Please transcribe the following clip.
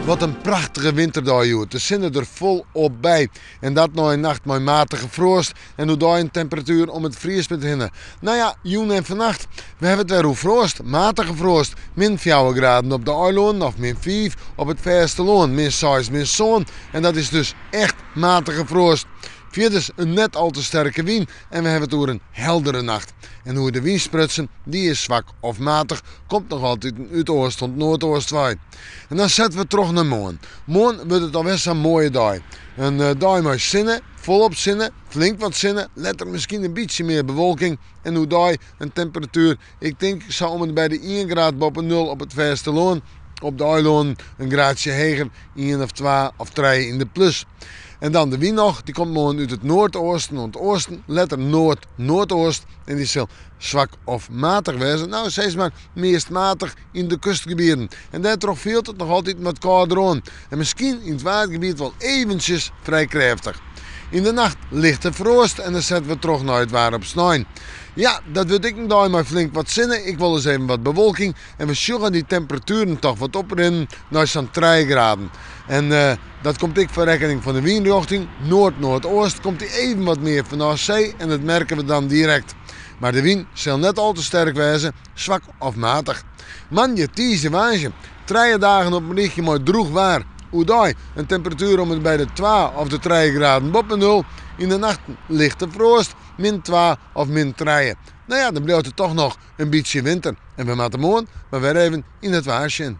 Wat in prachtige winterdei hjoed. De sinne der folop by. En dat nei in nacht mei matige froast en oerdei in temperatuer om it friespunt hinne. No ja, jûn en fannacht. We hawwe it wer oer froast, matige froast. Min fjouwer graden op de eilannen of min fiif op it fêstelân, min seis, min sân. En dat is dus echt matige froast. Fierders in net al te sterke wyn en we hawwe it oer in heldere nacht. En oer de wyn sprutsen, dy is swak of matich, komt noch altiten út oast oant noardeast wei. En dan sette we troch nei moarn. Moarn wurdt it alwer sa'n moaie dei. In dei mei sinne, folop sinne, flink wat sinne, letter miskien in bytsje mear bewolking en oerdei in temperatuer, ik tink sa om en by de ien graad boppe nul op it fêstelân, op de eilannen in graadsje heger, ien of twa of trije yn de plus. En dan de wyn noch, dy komt moarn út it noardeasten oant oasten, letter noard-noardoost en dy sil swak of matich wêze, no sis mar meast matich yn de kustgebieten. En dêrtroch fielt it noch altyd wat kâlder oan en miskien yn it Waadgebiet wol eventsjes frij krêftich. Yn de nacht lichte froast en dan sette we troch nei it waar op snein. Ja, dat wurdt ek in dei mei flink wat sinne, ek wolris even wat bewolking en we sjogge dy temperatueren toch wat oprinnen nei sa'n trije graden. En dat komt ek foar rekkening fan de wynrjochting, noard-noardoost komt dy even wat mear fanôf see en dat merke we dan direkt. Mar de wyn sil net al te sterk wêze, swak of matich. Moandei, tiisdei, woansdei, trije dagen op in rychje mei drûch waar. Oerdei in temperatuer om en by de twa of de trije graden boppe nul. Yn de nachten lichte froast, min twa of min trije. No ja, dan bliuwt it toch noch in bytsje winter. En we moatte moarn mar wer even yn it waar sjen.